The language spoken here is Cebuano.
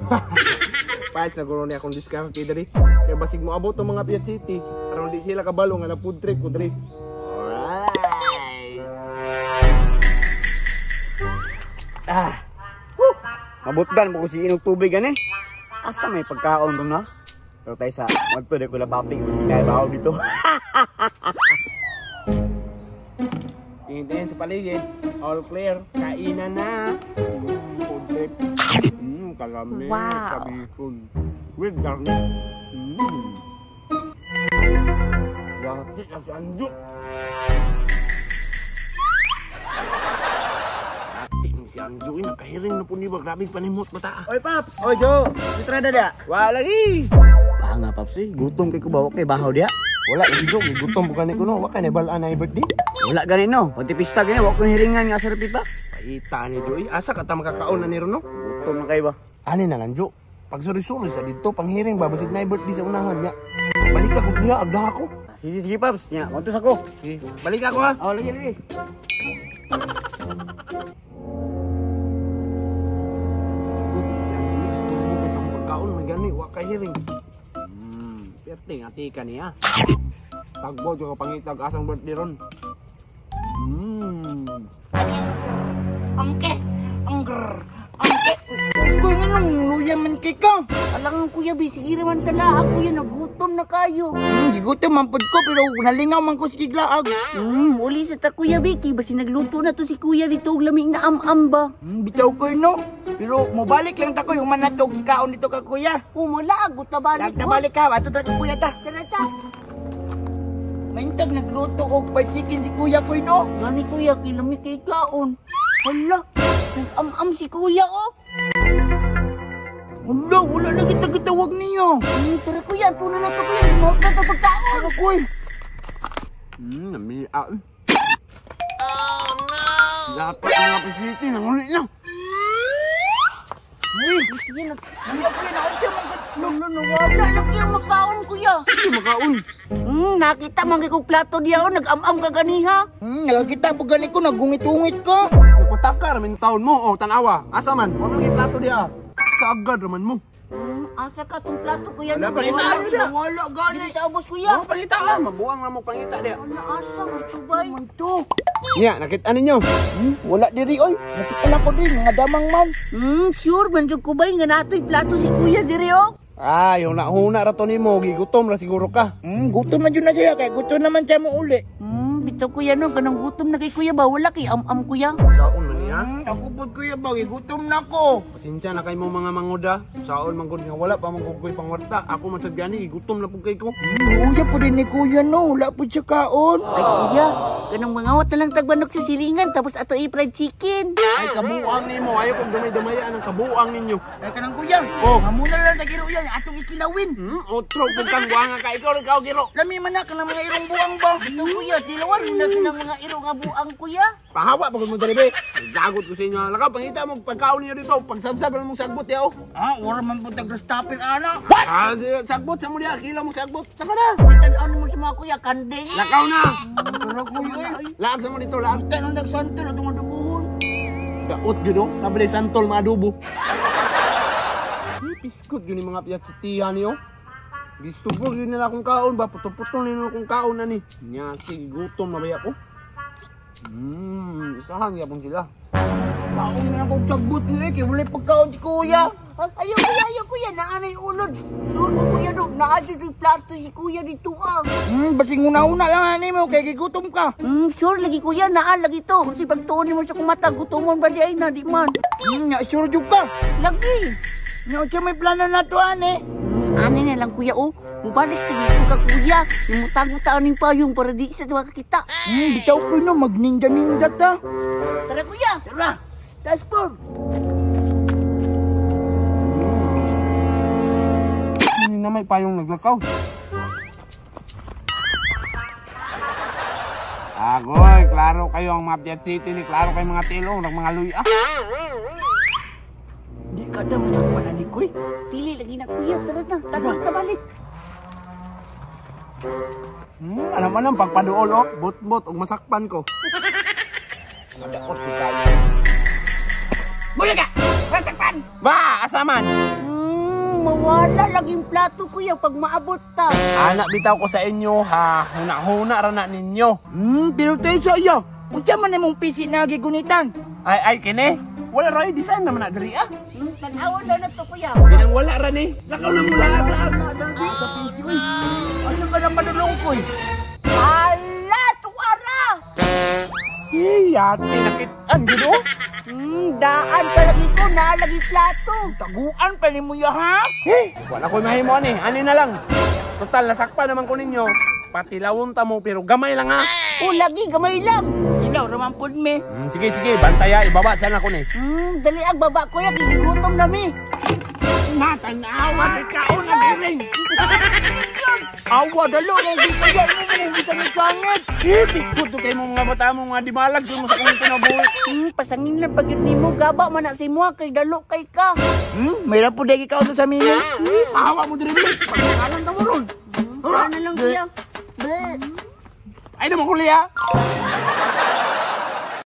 Paas na guro niya akong diskarte diri. Kaya basig mo abot ang mga Piat City aron di sila kabalo nga na food trip ko diri. Alright. Ah. Woo! Mabutdan mo ko si inog tubig ani. Asa may pagkaon dong na? Pero tayo sa magto di ko lapaping ko sinay bahaw dito. Tingin-tingin sa paligid, all clear. Kainan na. Food trip. Kalami. Wow. Kabihon. With garlic. Dati na si Anjo. Dati ni si Anjo. Nakahiring na po ni ba? Grabe panimot bata. Oy, Paps! Oy, Jo! Sitra da. Wala lagi! Baka nga, Paps eh. Gutom kay ko ba? Okay, bahaw diya. Wala lagi, Jo. Gutom po gani ko no. Waka na balaan na birthday. Wala gani no. Pagtipista gani, wako ni hiringan nga sa repita. Paita ni Jo. Asa ka ta makakaon na ni ron no? Gutom na kayo ba? Ani na lang, Jo. Pagsuri-suri sa dito, panghiring ba, basig na birthday sa unahan niya. Balik ako diha, abdang ako. Sige, sige, Paps. Nya, kontos ako. Sige, balik ako ha. Oh, lagi, lagi. Skut, si Anjo, disturbo kay sa akong pagkaon, may gani, wa kay hiring. Perte nga tika niya. Tagbo, jo ka pangitag asang birthday ron. Angke, angger, angke. Kuy, nganong luya man kay ka? Alang kuya, bisigi man tala ako yan, nagutom na kayo. Gigutom man pud ko pero nalingaw man ko sa giglaag. Uli sa ta kuya Vicky, basi nagluto na to si kuya dito og lami na am-am ba. Bitaw ko no. Pero mobalik lang ta ko yung man nato kaon dito ka kuya. Umala, guta balik. Balik ka, ato ta ka kuya ta. Tara ta. Maintag nagluto og fried chicken si kuya ko no. Gani kuya, kilami kay kaon. Hala, nag-am-am si kuya oh. Hala, wala lagi tagitawag niyo. Tara kuya, tulo na to kuya, sumuot na to pagkaon. Ano kuy? Nami ah. Oh no. Dapat mga pisiti nanguli na. Sige na. Kuya, kuya, nakausya man ka. No, no, no, wala na kuya makaon kuya. Hindi makaon. Nakita man kay kong plato diya oh, nag-am-am ka ganiha. Nakakita po gani ko, nagungit-ungit ko. Nagpataka ramen taon mo, oh, tanawa. Asa man, wala nang plato diya. Sagad raman mo. Asa ka tong plato kuya? Wala, pangita Wala, Wala gani. Dili sa ubos kuya. Oh, pangita lang, mabuang na mo pangita diya. Wala asa man tubay. Man to. Niya, nakita ninyo. Wala diri oy. Nakita lang ko diri mga damang man. Sure man jud ko bay nga natoy plato si kuya diri oh. Ah, yung nahuna ra to nimo, gigutom ra siguro ka. Gutom na jud na siya kay gutom naman siya mo uli. Bitaw kuya no, kanang gutom na kay kuya ba wala kay am-am kuya. Saon man niya? Ako pud kuya ba gutom na ko. Pasensya na kay mo mga mangoda. Saon man gud nga wala pa man gud koy pangwarta. Ako man sad gani gigutom na pud kay ko. Kuya pud ni kuya no, wala pud siya kaon. Ay kuya, kanang mangawat na lang tagbanok sa silingan tapos ato i-fried chicken. Ay kabuang nimo, ayo kong dumay-dumayan ang kabuang ninyo. Ay kanang kuya. Oh. Ngamuna lang tagiro yan atong ikilawin. Otro pud kang buanga ka ikaw ikaw giro. Lami man na kanang mga irong buang ba. Bitaw kuya, tilawan mo na kanang mga irong nga buang kuya. Pahawa pagod mo diri be. Gagot ko sa inyo. Lakaw pangita mo pagkaon ninyo dito. Pagsabsab lang mong sagbot yaw. Ah, wala man pud tag grastapin ana. What? Ah, sagbot sa mo diya, kila mo sagbot. Saka na. Tan-aw mo sa mga kuya kanding. Lakaw na. Tara kuya. Laag sa mo dito, laag. Kita nang nagsantol atong adubohon. Daot gyud oh. Nabali santol mga adobo. Biskot yun yung mga piyat sa tiya niyo. Gusto po yun nila akong kaon ba? Putol-putol nila akong kaon na ni. Nyati, gutom na ba ako? Isahan yapon sila. Kaon na akong sagbot niyo eh, kay walay pagkaon si kuya. Ayaw kuya, ayaw kuya, naanay ulod. Sure mo kuya do, naadyo yung plato si kuya dito ah. Basing una-una lang ani mo, kay gigutom ka. Sure lagi kuya, naan lagi to. Kung si pagtuon mo sa kumata, gutomon ba di ay na, di man. Nya, sure jud ka. Lagi. Nya, siya may plano na to ani. Ani na lang kuya oh. Mubalik ka dito ka kuya. Imutang-utaan yung payong para di sa tuwa kakita. Bitaw ko no, magninja-ninja ta. Tara kuya. Tara. Transform. Hindi na may payong naglakaw. Agoy, klaro kayo ang Mafia City ni klaro kayo mga tilong, ng mga luya. Di ka na masakpan na ni Kuy. Dili lagi na kuya, tara na, tagal tabalik. Alam mo nang pagpaduol oh, bot-bot og masakpan ko. Madaot ko kayo. Bulaga! Masakpan! Ba, asaman. mawala lagi yung plato, kuya, pag maabot ta. Anak bitaw ko sa inyo ha. Huna-huna ra na ninyo. Pero tayo sa iya. Unsa man imong PC na gigunitan? Ay ay kini. Wala ra design naman na diri ah. Tan-awon lang na to, kuya. Binang wala ra ni. Lakaw na mo laag laag. Sa PC oy. Asa ka na madulong koy? Ala, tuara! Eh, yate nakit-an gid oh. Daan pa lagi ko, naalagi plato. Taguan pa nimo ya ha? Eh, wala ko'y mahimo ani. Ani na lang. Total nasakpa naman ko ninyo. Patilawon ta mo pero gamay lang ha. O, lagi, gamay lang. Ilaw ra man pud mi. Sige sige, bantaya ibaba sana ko ni. Dali ang baba, kuya, gigutom na mi. Natanawa kay kaon na miring. Awa dalo na gyud kaya imo mo bisangit-sangit. Eh, biskot to kay mo mga bata mo nga di malag mo sa kong kinabuhi. Pasangin lang pag yun nimo, gaba man na si mo, kay dalo kay ka. May ra pud dagi kaon sa mingi. Pahawa mo diri bi. Pagkalan ta mo ron. Wala na lang, kuya. Bleh. Ay naman kuliya.